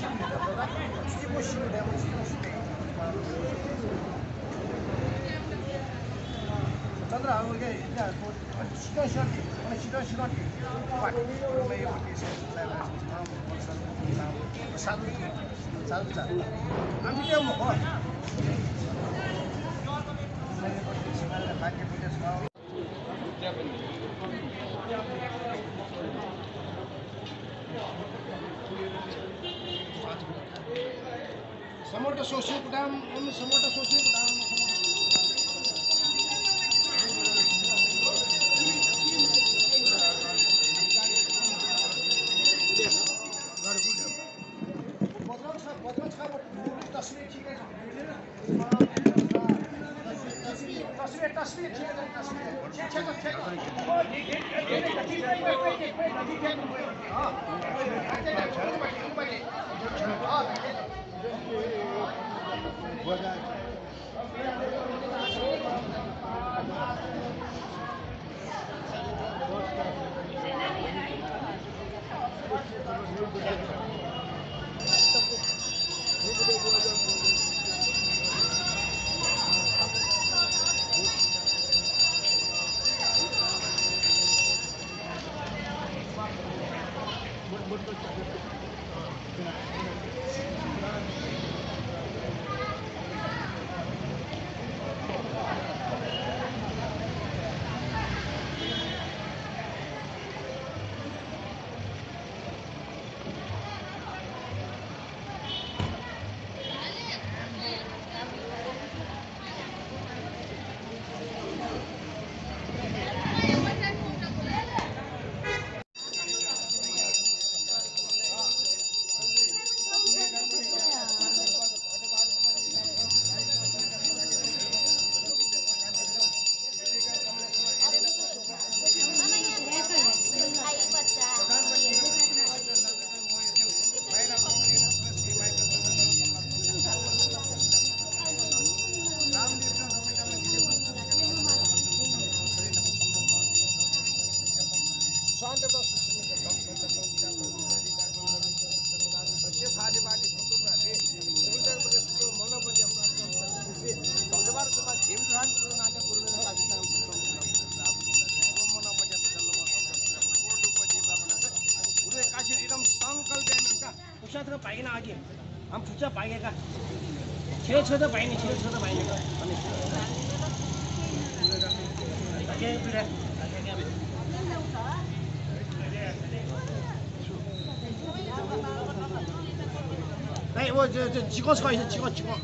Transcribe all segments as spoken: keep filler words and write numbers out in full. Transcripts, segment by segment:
चन्द्र, समर्थ सोसी कुटाम, ओम समर्थ सोसी कुटाम, समर्थ सोसी कुटाम। बजरंग साहब, बजरंग साहब, तस्वीर ठीक है। तस्वीर, तस्वीर, ठीक है, तस्वीर। ठीक है, ठीक है। उसा थ्व भाइना अघि। हम फुच्चा भाइएका। छेँ छ्वत भाइने, छेँ छ्वत भाइने का। ए, वो, जो, जो, चिकन छ, चिकन, चिकन।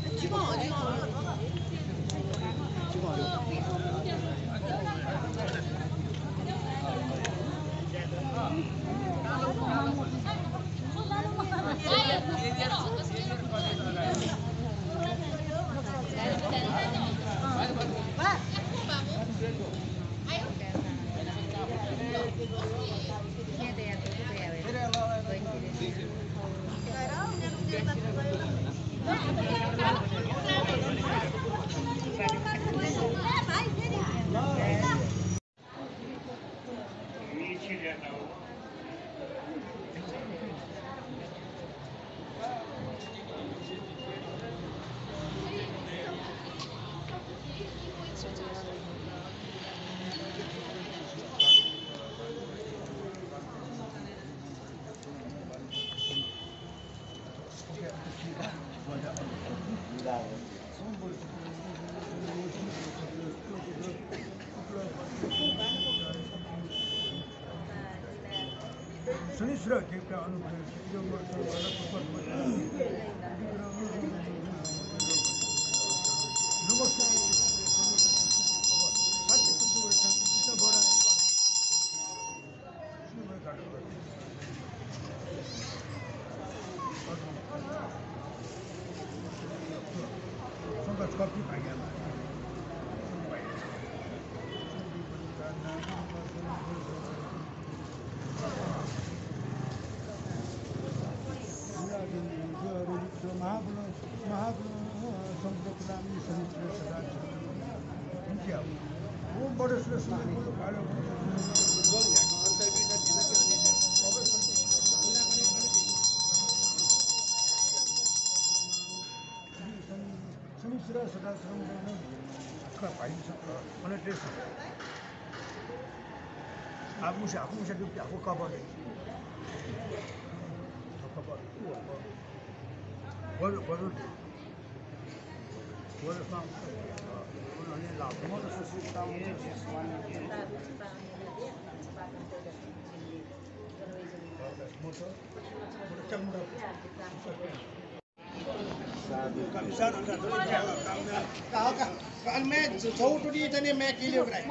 काका, काल में झौ टुटी तने में किलो कराई।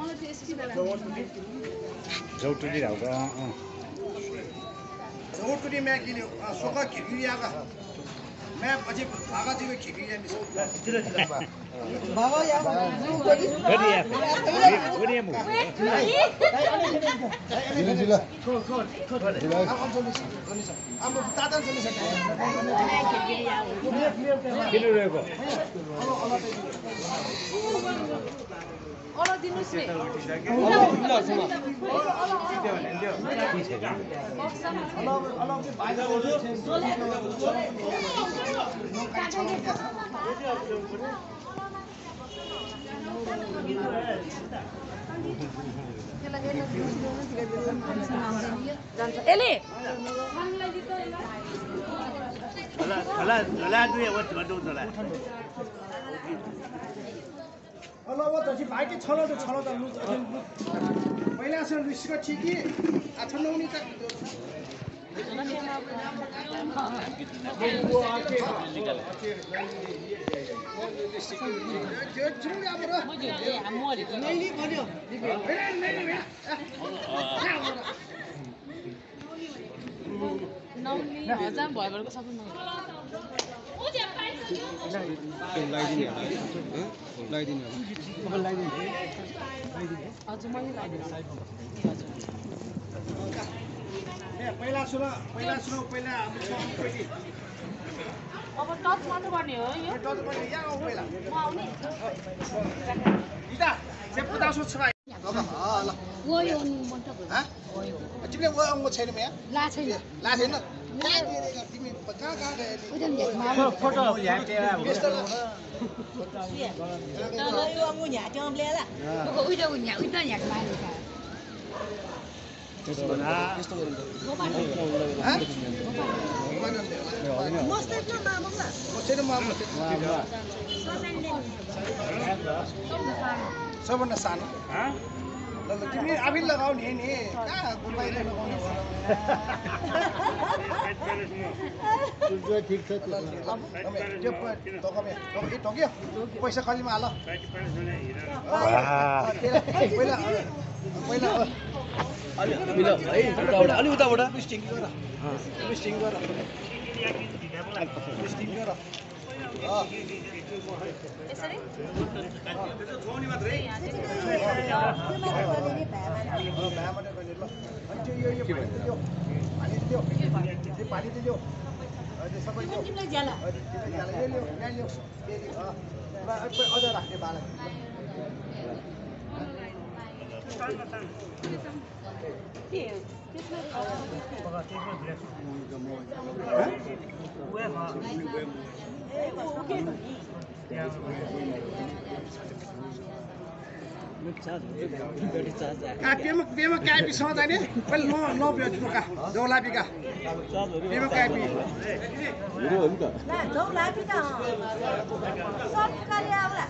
झौ टुटी धाउ का, अँ, अँ। झौ टुटी में किलो, अँ, सोका खिरकिरी याका। में पछि भागा जिगु खिरकिरी यामिस। बाबा या, गरि या, गरि या मु। जिला, जिला। एले। अला व धसी भाइके छल त छल त लु। पहिला से लुसिक छिकी आ छनौनी तक। नौनी हजार भयो भनेको सबै लगाइदिने होला। हँ? लगाइदिने होला। अब लगाइदिने। हजुर, मैले लगाइदिने। ए, हजुर। ए, पहिला सुन, पहिला सुन, पहिला अब सुन, पहिली। अब touch मात्र गर्ने हो यो। ए, touch मात्र, या, अब पहिला। म आउने। इता, से पचास छ भाइ। अब, अँ, ल। वो यो नि मन त हँ? तिमीले वो अंगो छैन म्या? ला छैन। ए, ला छैन? कहाँ गयो रे? तिमी कहाँ, कहाँ गयो? उदन भेट माल। फोटो, फोटो ल्याके। व्यस्त ल। तर यो अंगो न्ह्याके अम्ले ला। उदन न्ह्याके माल का। त्यस्तो गर्नु पर्यो, त्यस्तो गर्नु पर्यो। हँ? मस्तै न मामला। मस्तै न मामला। सबभन्दा सानो। हँ? ल, ल, तिमी आफै लगाऊ नि, नि। कहाँ गुरुबाईले लगाउने भयो? त्यो ठिक छ, त्यो। ल, ल, ल। अब त्यो प-, तकमे, तक-, ए, तकियो? पैसा कलिमा हाल। वाह। पहिला, पहिला, अलि, अलि उताबाट, अलि उताबाट। स्टिङ गर। स्टिङ गर। स्टिङ गर। अँ। यसरी? अँ, भ्यामाने गरी ल। अनि त्यो यो, यो पानी त ल्यो। पानी त ल्यो। यो पानी त ल्यो। अनि सबै ल्यो। तिमीलाई ज्याला। अनि तिमीलाई ज्याला। यो ल्यो, यहाँ ल्यो। फेरि, अँ, ल, अझ, अझ राख्ने बाला। आ, प्यम्ह, प्यम्ह काय्‌पिसं चाहिँ नि, पहिले लं, लं प्यम्ह का, जौलापि का। प्यम्ह काय्‌पि। ना, जौलापि का, अँ। सब काले आउला।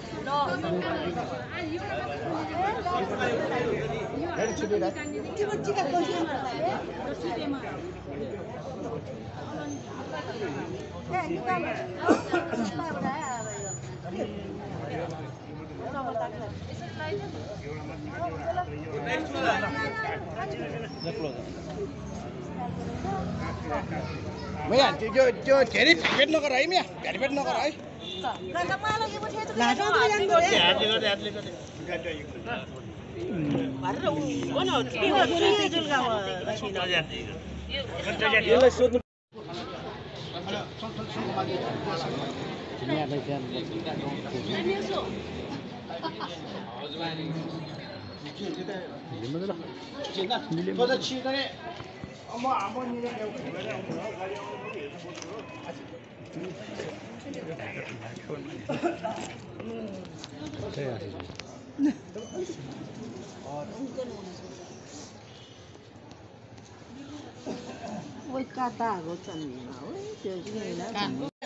म्या, त्यो, त्यो, त्यो धेरै भेटभेट नगर है म्या, भेटभेट नगर है।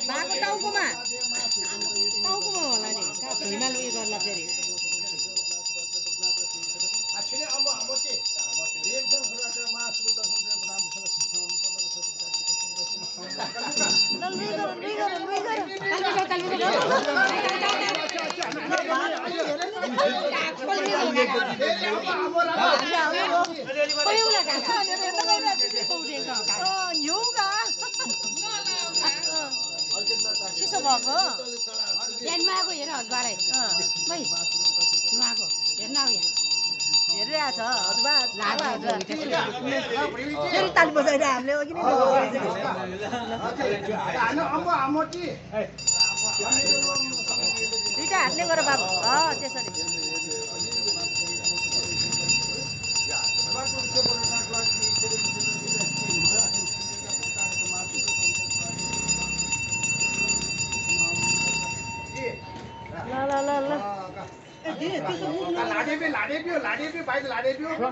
बाको टाउकोमा, टाउकोमा होला नि, का भुइँमा लुइ गर्ला फेरि। अँ, न्ह्यू का। अँ। चिसो भएको। यहाँ नुहाएको हेर, अजवारै। अँ। मै। नुहाएको। हेर न, यहाँ। हेरिरहेको छ, अजवा। लाज लाग्यो, अजवा। फेरि ताली बजाइदियो हामीले, अघि नै। दुईटा हातले गर बाबु। अँ, त्यसरी। ल, ल, ल, ल। लाडे बे, लाडे बे, लाडे बे, भाइ लाडे बे। ल।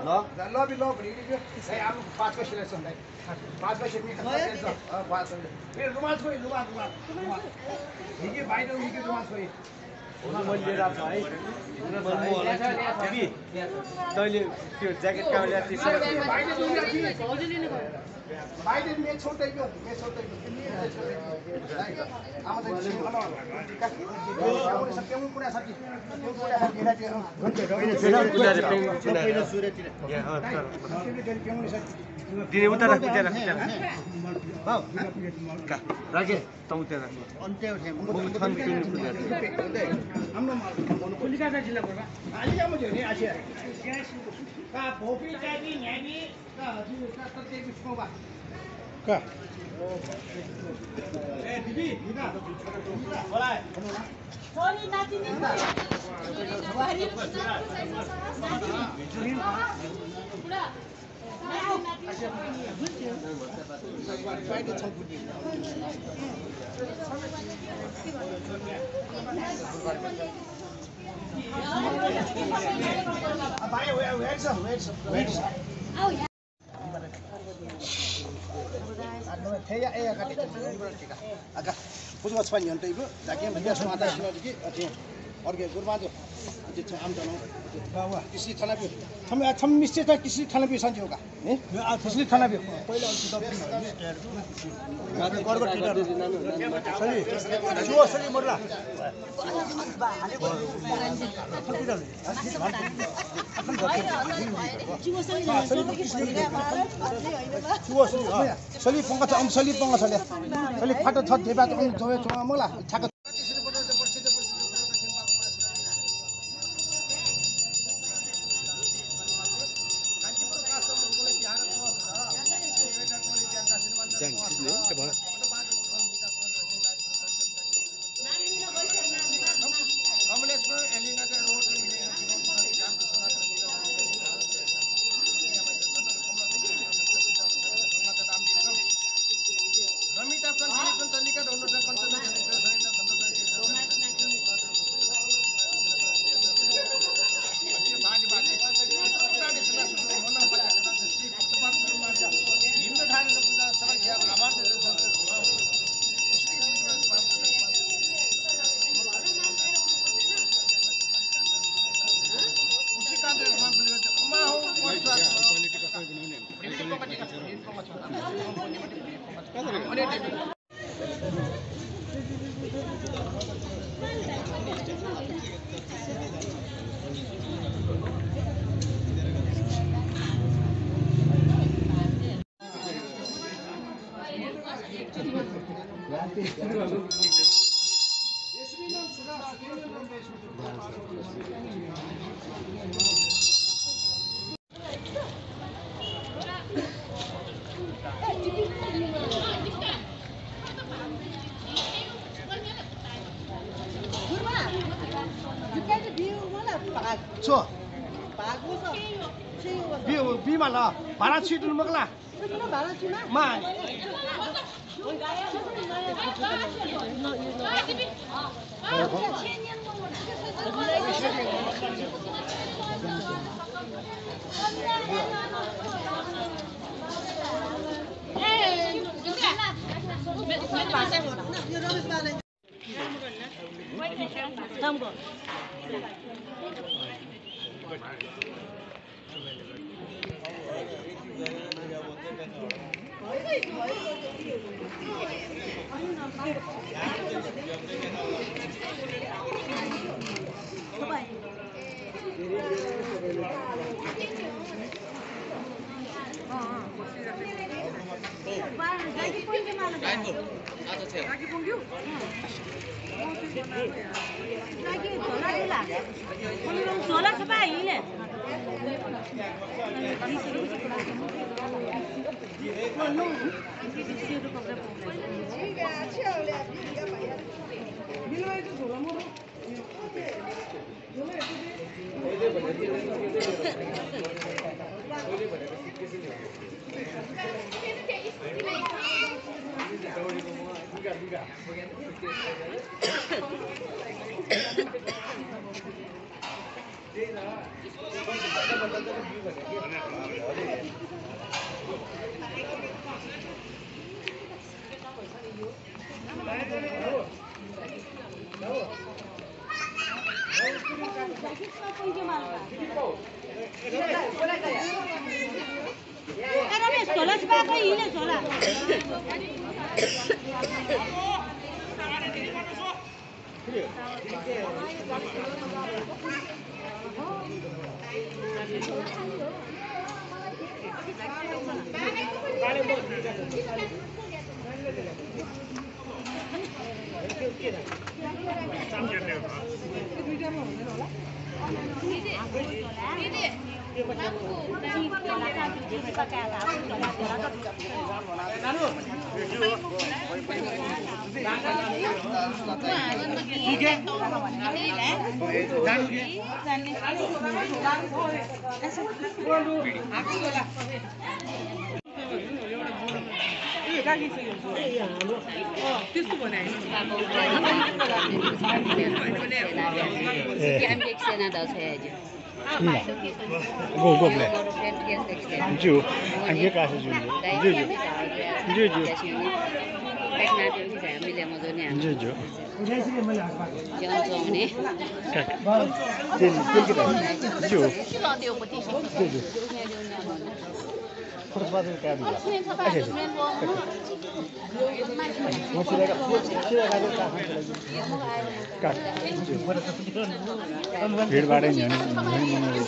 ल बे, ल, भरि बे। ए, आम पाँच पैसा लेसन भाइ। पाँच पैसा मी खर्च। अ, पाँच पैसा। ए, रुमाल छोइ, रुमाल, रुमाल, रुमाल। हिगे भाइ, हिगे रुमाल छोइ। मैले लिएर आएको छु है। दिदी, तैँले त्यो ज्याकेट कहाँ ल्याएको थिइस्? भाइले दुनियाँ दिदी। भाइले मे छोटे यो, मे छोटे यो। आमा त छिन अन। आमा त सब पेंगु पुरा साथी। पेंगु पुरा साथी, हेरा दियो। दिने उता राख, उता राख, उता राख। बाउ, का, राखे। तँ उता राख। अन्त्य उठे। मुख थन पिन पुजा। का। सली पंगा छ, अम सली पंगा छ ले। सली फाटा छ, देबा त अम जवे छ, मला। छाक बी, बीमाल, भाडा छितुन मखु ला? मा। ए। गो, गो, ब्ले। ज्यू, आंगे कासे ज्यू, ज्यू। ज्यू, ज्यू। ज्यू, ज्यू। ज्यू, ज्यू। काका। तेल, तेल के भाइ? ज्यू। ज्यू, ज्यू। भिडभाडै न्ह्यःने, न्ह्यःने मनय्।